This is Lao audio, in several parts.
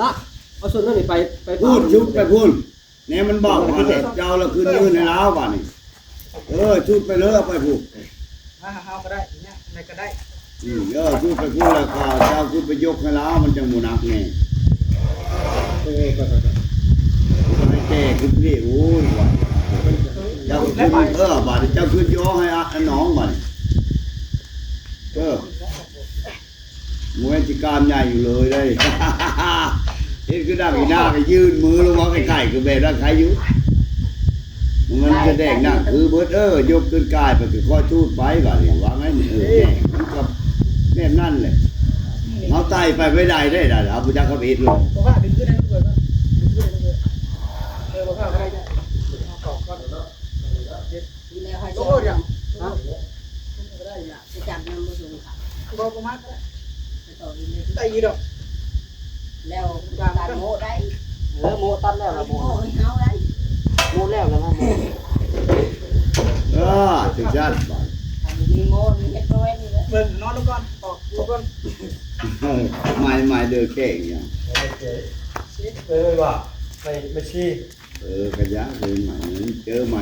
ລະ ເອົາສ່ວນນັ້ນນີ້ໄປ ໄປ ພຸ້ນ ຊຸດໄປພຸ້ນ ແນວມັນເວົ້າຫັ້ນລະ ເຈົ້າລະຄືນຍື່ນໃຫ້ລາວບາດນີ້. ເອີ ຊຸດໄປເລີຍ ເອົາໄປພຸ້ນ ມາຫາເຮົາກໍໄດ້ ຍາກໃດກໍໄດ້. ອືມ ເອີ ຊຸດໄປພຸ້ນລະ ຂ້າເຈົ້າຂຶ້ນໄປຍົກໃຫ້ລາວ ມັນຈັ່ງບໍ່ໜັກແນ່. ເອີ ໄປໆໆ ໃຫ້ແກ່ຂຶ້ນພີ້ ໂອ້ຍ ວ່າ ເອີ ບາດນີ້ເຈົ້າຂຶ້ນຍໍໃຫ້ອະ ອັນນ້ອງບາດນີ້ ເອີ ບໍ່ແມ່ນຊິກ້າມໃຫຍ່ຢູ່ເລີຍເດ້ ເຮັດຄືດັງອີນາໄປຍື່ນມືລົງມາໃກ້ໆ ຄືແບບນັ້ນໃຄຢູ່ ມັນສະແດງໜັງຄືເບິດ ເອີ ຍົກຂຶ້ນກາຍໄປ ຄືຄ່ອຍທູດໄປບາດນີ້ ວ່າໄງ ເອີ ແມ່ນ ມັນກໍແບບນັ້ນແຫຼະ ເຮົາໄຕ່ໄປບໍ່ໄດ້ເດ້ ເຮົາບໍ່ຈັກທຳອິດໂລດ. ບໍ່ພາໄປຄືນັ້ນເລີຍ ບໍ່ພາໄປຄືນັ້ນເລີຍ ເອີ ບໍ່ພາກໍໄດ້ ເອົາອອກກ່ອນ ແລ້ວໃຫ້ ໂອ້ຍ ຈຳ ຮະ ຈຳນຳບໍ່ສູງ ບໍ່ ບໍ່ມາກໍໄດ້ ໄດ້ຢູ່ດອກ ແລ້ວຕາມໂມໄດ້ ເອີ ໂມຕັດແລ້ວລະ ໂມ ໂມໃຫ້ເຮົາໄດ້ ໂມແລ້ວລະ ໂມ ເອີ ຖືກຊັ້ນ ຖ້າບໍ່ມີໂມນີ້ເຮັດບໍ່ໄດ້ນີ້ແຫຼະ ເບິ່ງ ນອນລົງກ່ອນ ອອກ ຢູ່ກ່ອນ ໃໝ່ ໃໝ່ເດີແຂງຫຍັງ ເອີ ວ່າ ໄປ ໄປຊີ້ ເອີ ກະຢາກເລີຍໃໝ່ ເຈີໃໝ່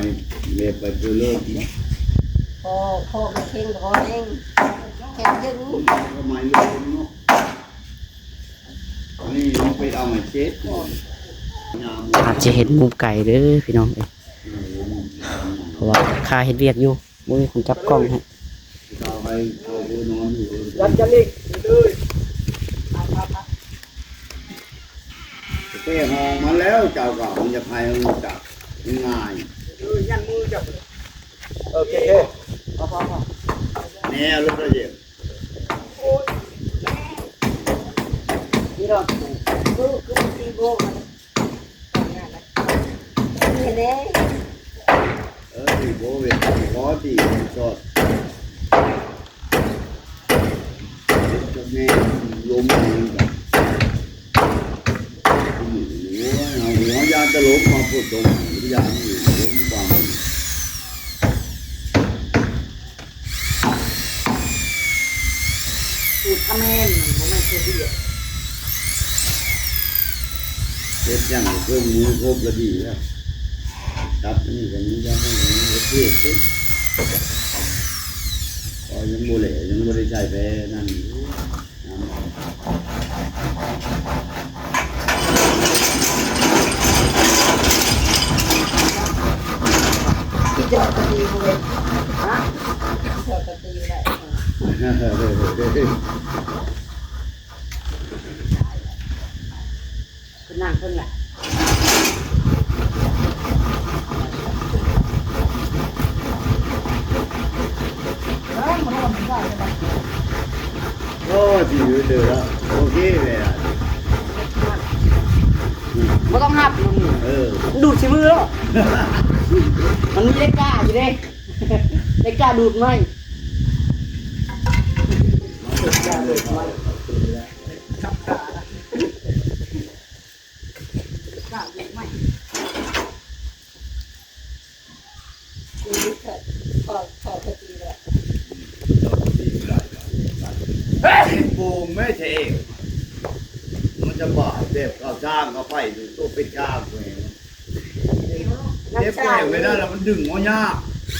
ແບບໄປເປີເລີກເນາະ ພໍ ພໍເຄັ່ງ ພໍແຮງ ແຂງດຶງ ກະໃໝ່ເລີຍເນາະ ອັນນີ້ເຮົາໄປເອົາໃໝ່ເຈັດ ອາດຈະເຫັນມຸມໄກເດີພີ່ນ້ອງເອີຍ ເພາະວ່າຂ້າເຮັດວຽກຢູ່ ບໍ່ມີຄົນຈັບກ້ອງໃຫ້ ແຕ່ຫ້ອງມາແລ້ວ ເຈົ້າກໍຢາກໃຫ້ຮູ້ຈັກງ່າຍ ເອີ ຍັນມືຈັບ ເອີ ເຄ ເຄ ພໍ ພໍ ພໍ ແນ່ລົງໄດ້ເຢັນ ໂອ້ຍ ນີ້ດອກ ຄື ຄືມັນຕີໂບກ ນີ້ເດ້ ເອີ ຕີໂບກ ບໍ່ຕີ ມັນຊອດ ແມ່ນລົມ ໂອ້ຍ ເຮົາ ເຮົາຢ້ານແຕ່ລົມ ເຮົາບໍ່ຕົກ ຢ້ານລົມ ຄວາມ ສູດຂະແມນ ມັນບໍ່ແມ່ນໂຊວຽດ ເຮັດຫຍັງກໍເຄື່ອງມືຄົບລະດີແລ້ວ ຈັບອັນນີ້ກໍມີ ຈັບອັນນີ້ກໍເຮັດເຮັດ ກໍຍັງບໍ່ແຫຼະ ຍັງບໍ່ໄດ້ໃຊ້ແຜ່ນັ້ນຢູ່. ໂອ້ ຊິຢູ່ເດີລະ ໂອເຄເລີຍ ບໍ່ຕ້ອງຮັບ ເອີ ດູດໃສ່ມືໂລດ ມັນມີເລກາຢູ່ເດ້ ເລກາດູດໄມ້ ເຈົ້າກໍຕີໄດ້ ເຮີ້ຍ ໂປ່ງແມ້ແທ້ ມັນສະບາຍ ແບບເຂົາສ້າງເຂົາໄປ ໂຕເປັນຊ້າງພຸ້ນ ເຈັບແຂ້ງໄປນັ້ນລະ ມັນດຶງເອົາຍາກ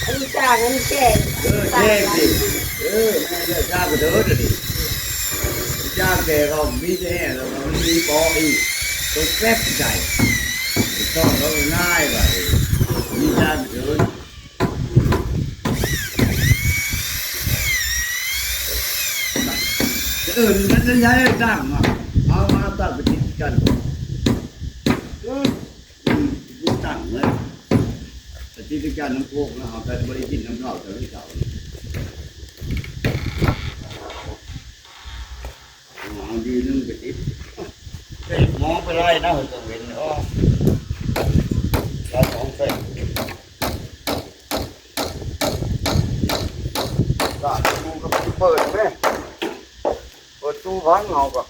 ອັນນີ້ຊ້າງ ອັນນີ້ແຂ້ງ ເອີ ແຂ້ງຕິ ເອີ ແມ່ນແລ້ວ ຊ້າງກະເທີດອັນນີ້ ຊ້າງແຕ່ເຂົາມີແຕ່ແຮ່ ແລ້ວມັນມີປໍອີກ ຕົກແປັບໃສ່ ຕ້ອງເອົາງ່າຍບາດນີ້ ມີຊ້າງກະເທີດ ເອີ ມັນຈະຍ້າຍຕັ້ງມາ ເອົາມາຕັ້ງໄປຕິດກັນ ອືມ ຕັ້ງເລີຍ ໄປຕິດກັນນຳໂຄກນະ ເຮົາກໍບໍ່ໄດ້ກິນນຳເຂົາ ແຕ່ມື້ເຊົ້ານີ້ ເອົາດີໜຶ່ງໄປຕິດ ແຕ່ມອງໄປໄລ່ນະ ເຮີ້ຍ ກາງເວັນ ໂອ້ ລາວສອງແສນ ລາດປະຕູກໍໄປເປີດແມ້ ເປີດຕູ້ພັງເຮົາກໍ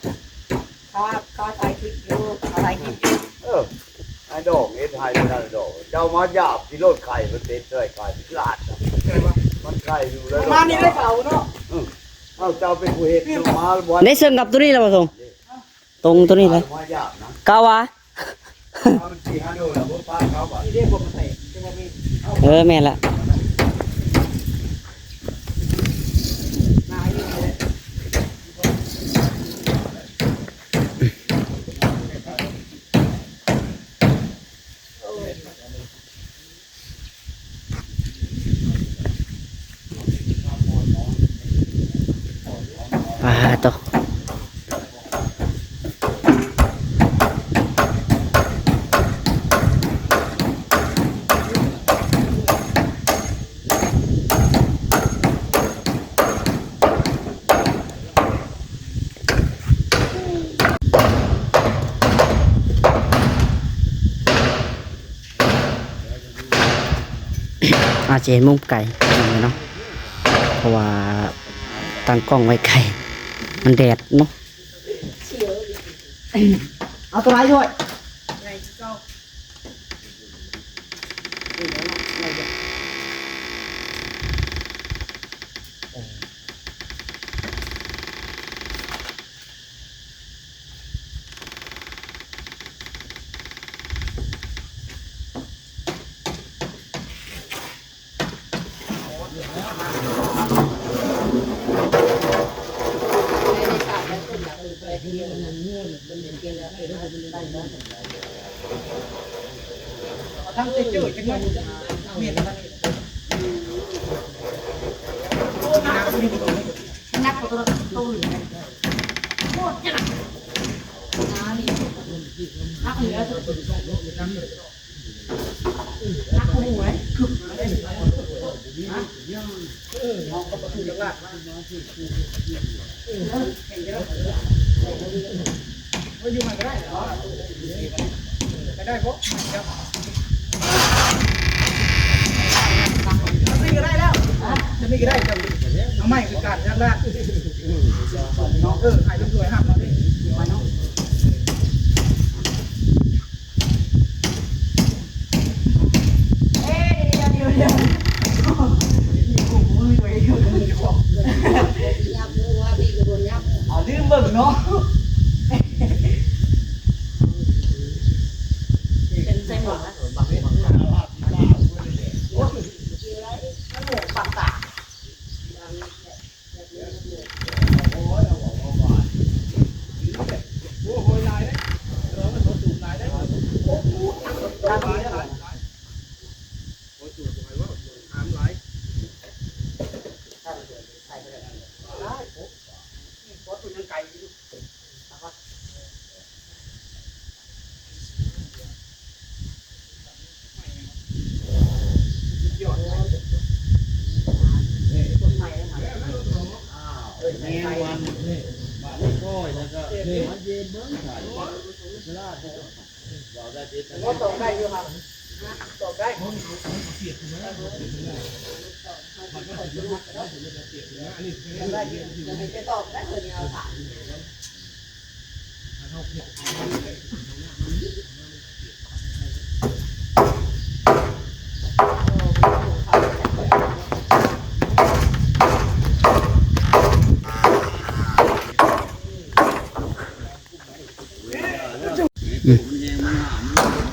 ຂ້າ ຂ້າຖ່າຍຄລິບຢູ່ ຂ້າຖ່າຍຄລິບຢູ່ ເອີ ໄອ້ດອກເຮັດໃຫ້ບໍ່ໄດ້ດອກ ເຈົ້າມາຢາບຂີ່ລົດໄຂ່ມັນເປັນເທົ່າໃດໄຂ່ລາດ ມັນໄຂ່ຢູ່ແລ້ວ ປະມານນີ້ໄດ້ເຂົາເນາະ ເອີ ເອົາ ເຈົ້າເປັນຜູ້ເຮັດມາບໍ່ໄດ້ເຊິ່ງກັບໂຕນີ້ລະບໍ່ສົ່ງ ຕົງໂຕນີ້ລະ ມາຢາບນະ ກະວ່າ ເອີ ແມ່ນລະ. ໂອ້ຍ ໂຕະ ອາດຈະເຫັນມຸມໄກເນາະ ເພາະວ່າຕັ້ງກ້ອງໄວ້ໄກ ມັນແດດເນາະ. ເອົາຕົວໃດດ້ວຍ?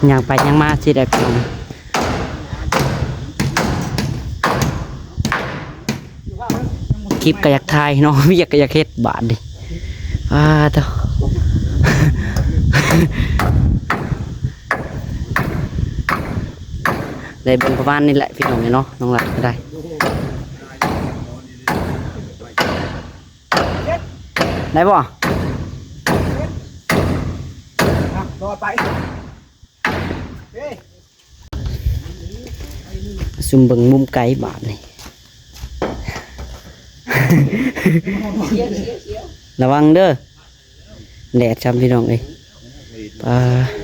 ຍ່າງໄປຍ່າງມາຊິໄດ້ພີ່ນ້ອງ. ຄລິບກໍຢາກຖ່າຍເນາະ ວຽກກໍຢາກເຮັດບາດນີ້. ອ້າໂທ້ ໄດ້ເບິ່ງປະມານນີ້ແຫຼະພີ່ນ້ອງເນາະ ນ້ອງລັດກໍໄດ້. ໄດ້ບໍ່? ອ່ະ ຕໍ່ໄປ ເອີ ຊຸມເບິ່ງມຸມໄກບາດນີ້ ລະວັງເດີ ແດດຊ້ຳພີ່ນ້ອງເອີຍ ປາ.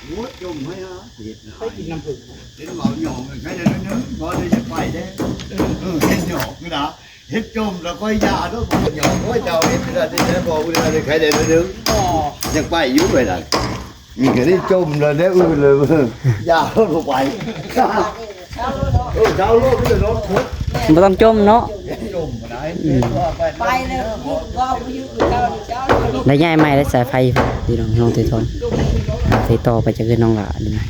ໂອ້ຍ ຈົມໃຫ້ຫາ ເຮັດນະ ໄປກິນນ້ຳເຜິ້ງ ເຫັນເວົ້າຫຍອກໃຫ້ໄດ້ໜ້ອຍໜຶ່ງ ພໍໄດ້ຈະໄປເດ້ ເອີ ເຫັນຫຍອກນະ ເຮັດຈົມແລ້ວຄ່ອຍຢ່າເດີ ຫຍອກ ໂອ້ຍ ເຈົ້າເຮັດໄດ້ ໄດ້ບໍ່ ໄດ້ ໄດ້ ໄດ້ໜ້ອຍໜຶ່ງ ອໍ ຍັງໄປຢູ່ເວີຍນະ. ນີ້ກໍໄດ້ຈົມແລ້ວ ແນວອື່ນເລີຍ ຢ່າເອົາໄປ ບາດນີ້ເຊົາໂລດ ດາວໂຫຼດນີ້ເນາະ ບໍ່ຕ້ອງຈົ່ມເນາະ ຈົມໄດ້ ອືມ ໄປແລ້ວ ໄດ້ຍ້າຍໃໝ່ ໄດ້ສາຍໄຟ ພີ່ນ້ອງ ນ້ອງເຕທອນ ໄປຕໍ່ໄປຈາກເຮືອນນ້ອງຫຼ້ານີ້ນະ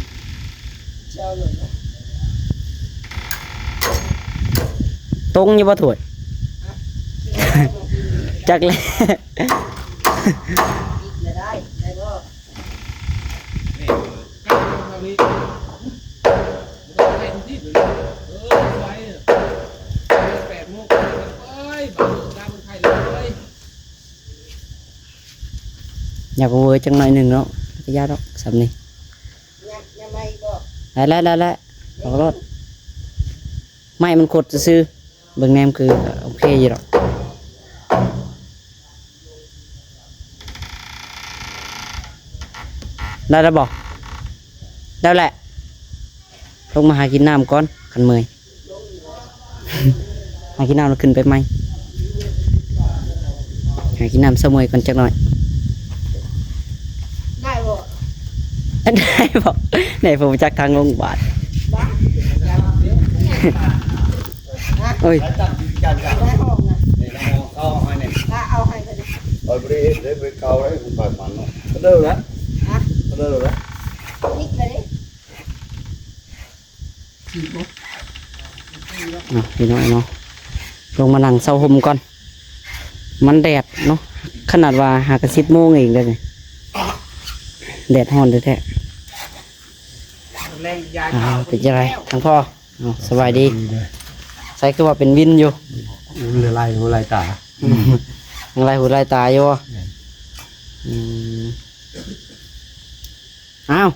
ຕົງຢູ່ບໍ່ ທວດ? ຈັກແຫຼະ. ຢາກເວີຈັກໜ້ອຍໜຶ່ງເນາະ ບໍ່ຢາກດອກ ສ່ຳນີ້ ໄດ້ແລ້ວ ໄດ້ແລ້ວ ອອກໂລດ ໄມ້ມັນຂົດຊື່ໆ ເບິ່ງແນມຄືໂອເຄຢູ່ດອກ ໄດ້ແລ້ວບໍ່? ໄດ້ແຫຼະ ລົງມາຫາກິນນ້ຳກ່ອນ ຄັນເມື່ອຍ ຫາກິນນ້ຳແລ້ວຂຶ້ນໄປໃໝ່ ຫາກິນນ້ຳຊະເມື່ອຍກ່ອນຈັກໜ້ອຍ ໄດ້ບໍ່? ໄດ້ບໍ່? ໄດ້ບໍ່ຈັກທາງລົງບາດ ໂອ້ຍ ໄດ້ຫ້ອງນະ ເອົາໃຫ້ເພິ່ນ ຂ້ອຍບໍ່ໄດ້ເຮັດເດ້ ໄປເກົາໄດ້ ຂ້ອຍມັນເນາະ ເດີລະ ຮະ ເດີລະ ອີກເລີຍ ເນາະ ພີ່ນ້ອງເນາະ ລົງມານັ່ງເຊົາຮົ່ມກ່ອນ ມັນແດດເນາະ ຂະໜາດວ່າຫາກະສິບໂມງເອງເດ້ນີ້ ແດດຮ້ອນແທ້ໆ ເປັນຈັ່ງໃດທາງພໍ່? ເອົາ ສະບາຍດີ ໃສຄືວ່າເປັນວິນຢູ່ ລາຍຫູລາຍຕາ ຍັງລາຍຫູລາຍຕາຢູ່ບໍ່? ແມ່ນ ອືມ ອ້າວ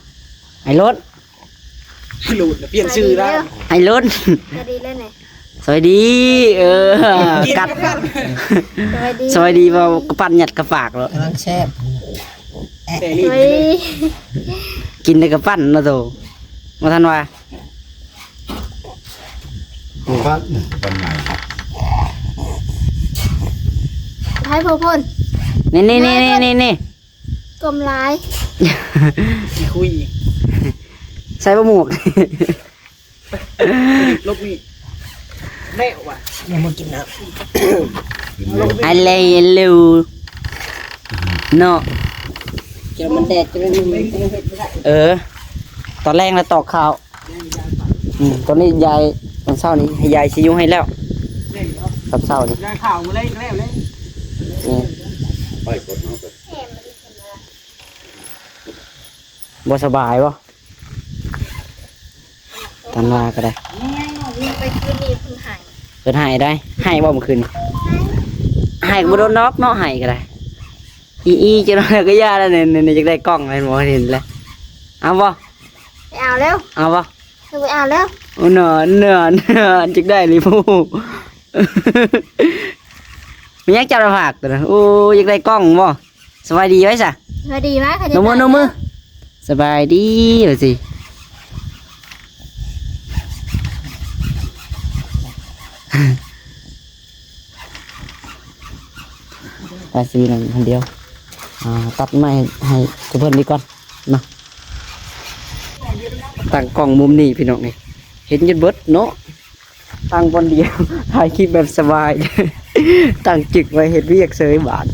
ໄອ້ໂລດ ໄອ້ໂລດ ປ່ຽນຊື່ແລ້ວ ໄອ້ໂລດ ສະບາຍດີແລ້ວນີ້ ສະບາຍດີ ເອີ ກັດ ສະບາຍດີ ສະບາຍດີ ເວົ້າກະປັ້ນຍັດກະປາກໂລດ ກຳລັງແຊບ ສະບາຍດີ ກິນແຕ່ກະປັ້ນເນາະໂຕ ບໍ່ທັນວ່າ ປັ້ນ ປັ້ນໃຫຍ່ ໃຫ້ຜູ້ພຸ້ນ ນີ້ໆໆໆໆ ກົ້ມຫຼາຍ ຂີ້ຄຸຍ ໃສ່ບໍ່ໝວກ ຫຼົບນີ້ ແລ້ວວ່າ ຍັງບໍ່ກິນນ້ຳ ໄອເລີຟ ເນາະ ຈະມັນແດດ ຈະມັນ ເອີ ຕອນແລງລະຕອກເຂົ້າ ອືມ ຕອນນີ້ຍາຍ ຕອນເຊົ້ານີ້ໃຫ້ຍາຍຊິຍຸງໃຫ້ແລ້ວ ຕອນເຊົ້ານີ້ ຍາຍຂາວມື້ແລງກໍແລ້ວເລີຍ ນີ້ ບໍ່ສະບາຍບໍ່? ທັນວາກໍໄດ້ ໄປຄືນນີ້ເພິ່ນໄຫ້ ເພິ່ນໄຫ້ໄດ໋ ໄຫ້ບໍ່ມື້ຄືນນີ້? ໄຫ້ກໍບໍ່ໂດນດອກເນາະ ໄຫ້ກໍໄດ້ ອີໆ ຈັກໜ້ອຍກໍຢ່າແລ້ວ ນີ້ ນີ້ ນີ້ ຢາກໄດ້ກ້ອງແມ່ນບໍ່? ເຫັນແລ້ວ ເອົາບໍ່? ໄປເອົາແລ້ວ ເອົາບໍ່? ໄປເອົາແລ້ວ ໂອ້ ນອນ ນອນ ນອນ ຈັກໄດ້ນີ້ຜູ້ ມີຫຍັງຈັບມາຝາກຕົວນັ້ນ? ໂອ້ ຢາກໄດ້ກ້ອງບໍ່? ສະບາຍດີໄວ້ຊະ ສະບາຍດີໄວ້ ນົບມື ນົບມື ສະບາຍດີວ່າຊິ ອາ ຊິນັ່ງຄົນດຽວ ອ່າ ຕັດໄມ້ໃຫ້ ໃຫ້ເພິ່ນດີກ່ອນເນາະ ຕັ້ງກ້ອງມຸມນີ້ພີ່ນ້ອງເອີຍ ເຫັນຈົນເບິດເນາະ. ຕັ້ງບ່ອນດຽວ ຖ່າຍຄລິບແບບສະບາຍ ຕັ້ງຈຶກໄວ້ເຮັດວຽກເສີຍບາດ.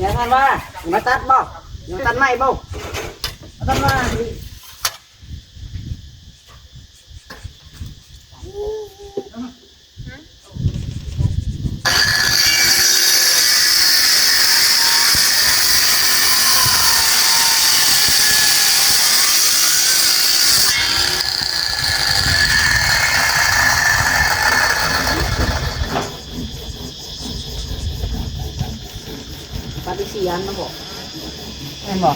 ຍາຍພັນວາ ມາຕັດບໍ່? ມາຕັດໄມ້ບໍ່? ມາຕັດໄມ້. ສີ່ອັນນະບໍ ແມ່ນບໍ?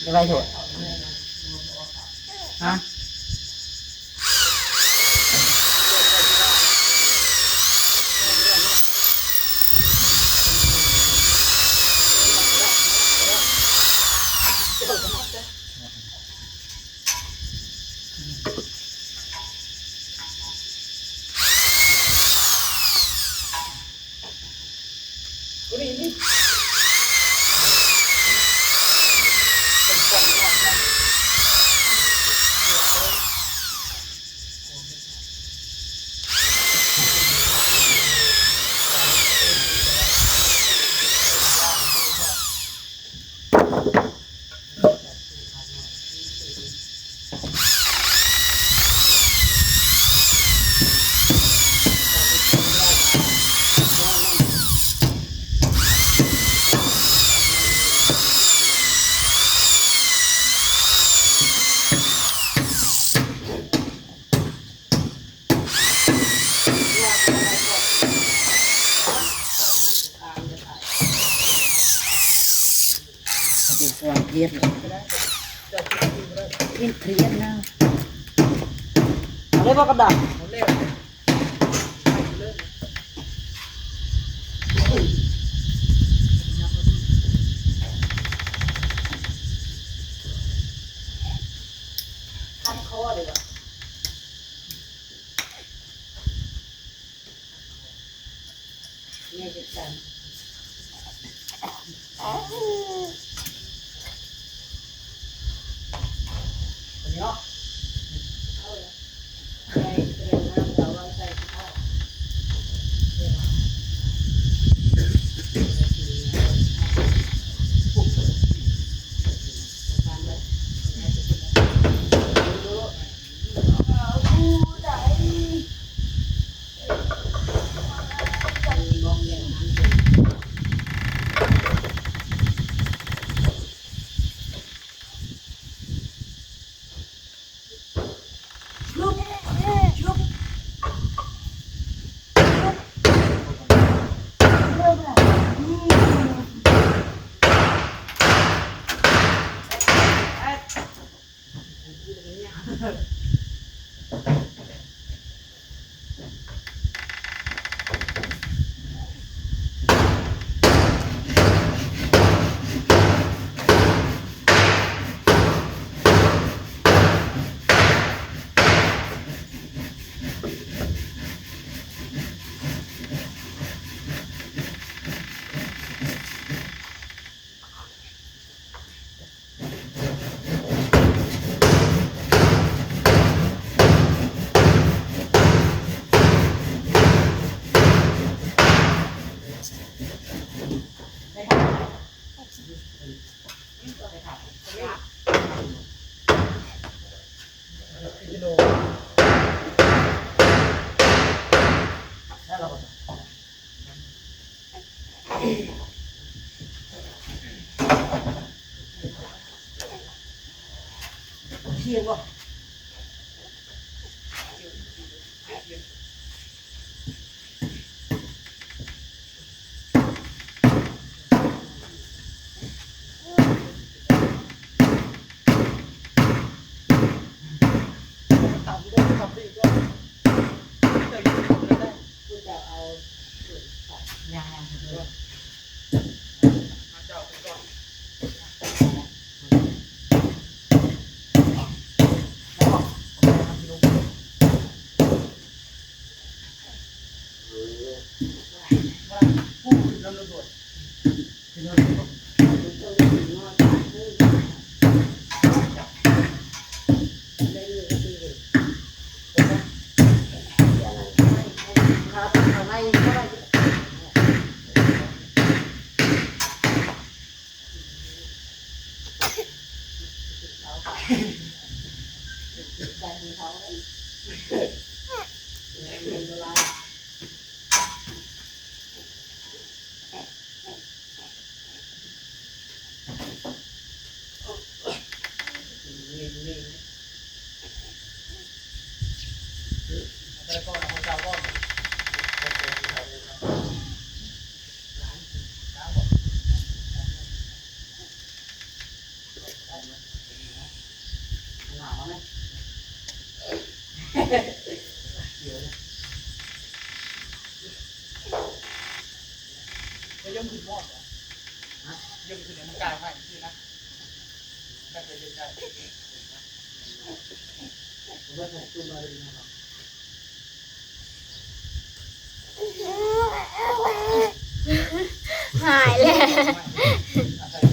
ໄປໄວໂພດ ຮະ? ຄຽດ ຄຽດນະ ເອົາເລີຍບໍ່ກະດານ? ຄັນຄໍເດ້. ຍົມຂຶ້ນໝໍ້ນະ ຍົມຂຶ້ນໃຫ້ມັນກາຍໄຟຊື່ນະ ມັນຈະເຮັດໄດ້. ຫາຍແລ້ວ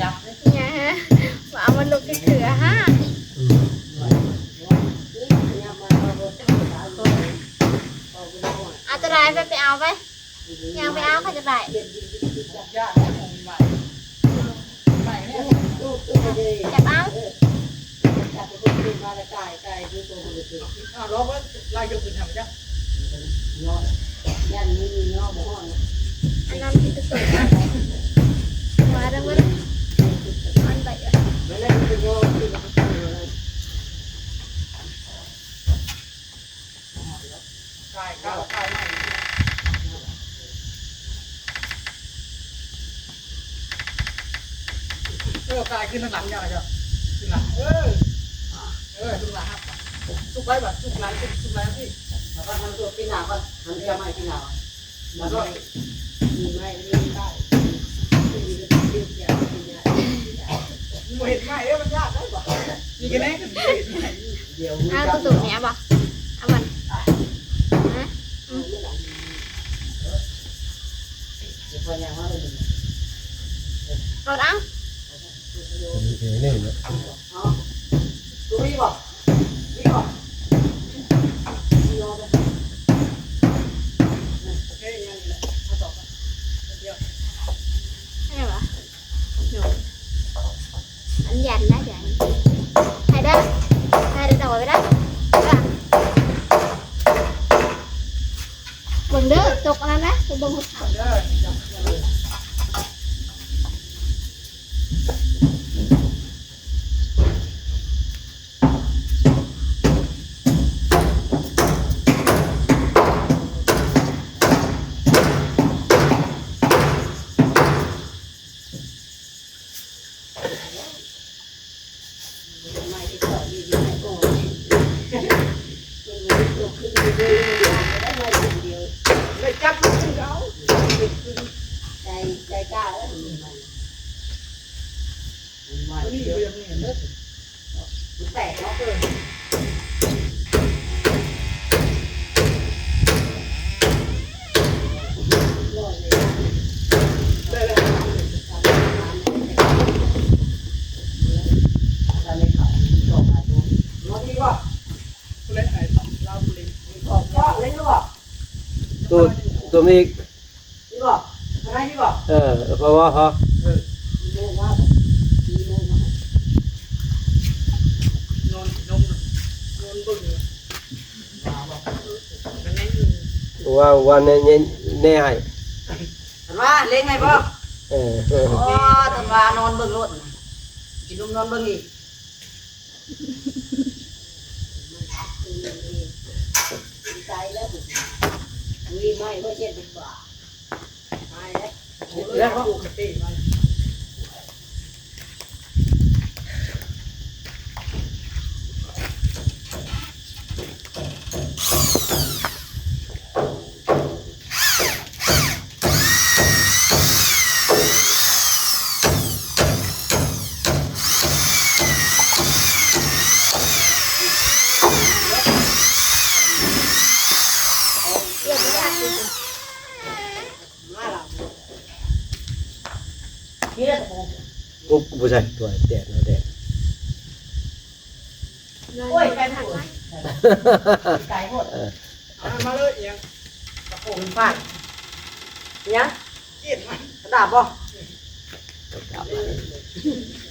ຢ່າ ບໍ່ເອົາມັນລົງຈັກເທື່ອຫາ. ອັນຕະລາຍ ໄປ ໄປເອົາໄປ ຍ່າງໄປເອົາ ເຂົາຈະໄດ້ ຢ່າ ຈັບເອົາ ຈັບເອົາ ລອງເບິ່ງ ລາວຍົກຂຶ້ນທຳ ຈັບ ອັນນັ້ນ ທີ່ກະຕຸກ ມາເດີ ມາເດີ ອັນໃດ ກາຍ ກາຍ ກາຍໃໝ່ ເອີ ກາຍຂຶ້ນທາງຫຼັງ ຢ່າ ຢ່າ ຂຶ້ນຫຼັງ ເອີ ເອີ ຂຶ້ນຫຼັງ ສຸກໄວ້ບາດ ສຸກຫຼັງ ສຸກຫຼັງ ແລ້ວກໍມັນຕົວປີໜ້າກ່ອນ ມັນຈະໃໝ່ປີໜ້າກ່ອນ ແລ້ວກໍ ບໍ່ເຫັນໄໝ້ເດ້ ມັນຍາກເດ້ ນີ້ກະແນ່ ດຽວ ເອົາ ກະຕຸກນີ້ ເອົາບໍ່ ເອົາມັນ ຮະ ອືມ ເອົາ ເອົາ ເອີ ນີ້ເນາະ ເອົາ ໂອເຄ ຍັງນີ້ແຫຼະ ເອົາຕໍ່ໄປ ດຽວ ອັນນີ້ຫວາ? ໂດຍ ອັນຢັນນະ ຢັນ ໃຫ້ເດີ ໃຫ້ເດີ ເອົາໄວ້ເດີ ເບິ່ງເດີ ຕົກອັນນັ້ນນະ ໄປເບິ່ງຫົວເຂົາເດີ. ໄດ້ຈັບມັນຄືເກົ່າ ໃຈ ໃຈກ້າເດີ ມັນ ມັນ ມັນ ມັນ ມັນແຕກເນາະ ເອີ ໂຕ ໂຕມີອີກ ນີ້ບໍ່? ທາງໃນນີ້ບໍ່? ເອີ ພໍບໍ່? ພໍ ເອີ ນອນ ນອນ ນອນເບິ່ງ ວ່າ ວ່າແນ່ ແນ່ ແນ່ໃຫ້ ທ່ານວ່າເລັງໃຫ້ບໍ່? ເອີ ໂອ້ ທ່ານວ່ານອນເບິ່ງໂລດ ກິນນົມນອນເບິ່ງອີກ. ຕາຍແລ້ວ ອຸ້ຍ ໄໝ້ບໍ່ເຈັບດີກວ່າ ຕາຍແລ້ວ ແລ້ວ ໂອ້ ບໍ່ໃສ່ຕົວແດດເນາະ ແດດ. ໂອ້ຍ ໄກໂພດ ໄກໂພດ ເອີ ເອົາມາເລີຍ ອີຫຍັງ ກະໂປງຟາດ ອີຫຍັງ ກຽດມັນ ກະດາບບໍ່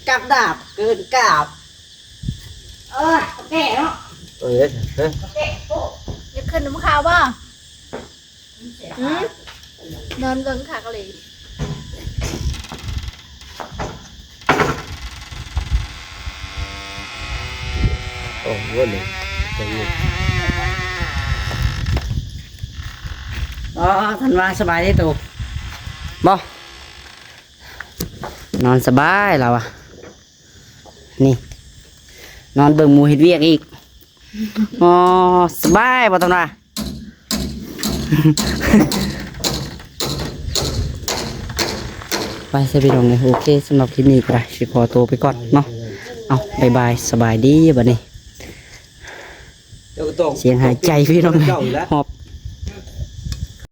ກັບດາບ ເກີນກາບ ເອີ ກະແກ່ເນາະ ເອີ ກະແກ່ໂພດ ຢາກຂຶ້ນນຳເຂົາບໍ່? ຫືມ ນອນເບິ່ງຄັກອີ່ຫຼີ. ໂອ້ໂຫ ນີ້ ອໍ ທ່ານວ່າສະບາຍເດ້ໂຕ ບໍ່ ນອນສະບາຍລາວວ່າ. ນີ້ ນອນເບິ່ງໝູ່ເຮັດວຽກອີກ. ອໍ ສະບາຍບໍ່ ທ່ານວ່າ. ໄປຊະພີ່ນ້ອງເອີຍ ໂອເຄ ສຳລັບຄລິບນີ້ກໍໄດ້ ຊິຂໍໂຕໄປກ່ອນເນາະ. ເອົາ ບາຍບາຍ ສະບາຍດີບັດນີ້. ສຽງຫາຍໃຈພີ່ນ້ອງເອີຍ ຮອບ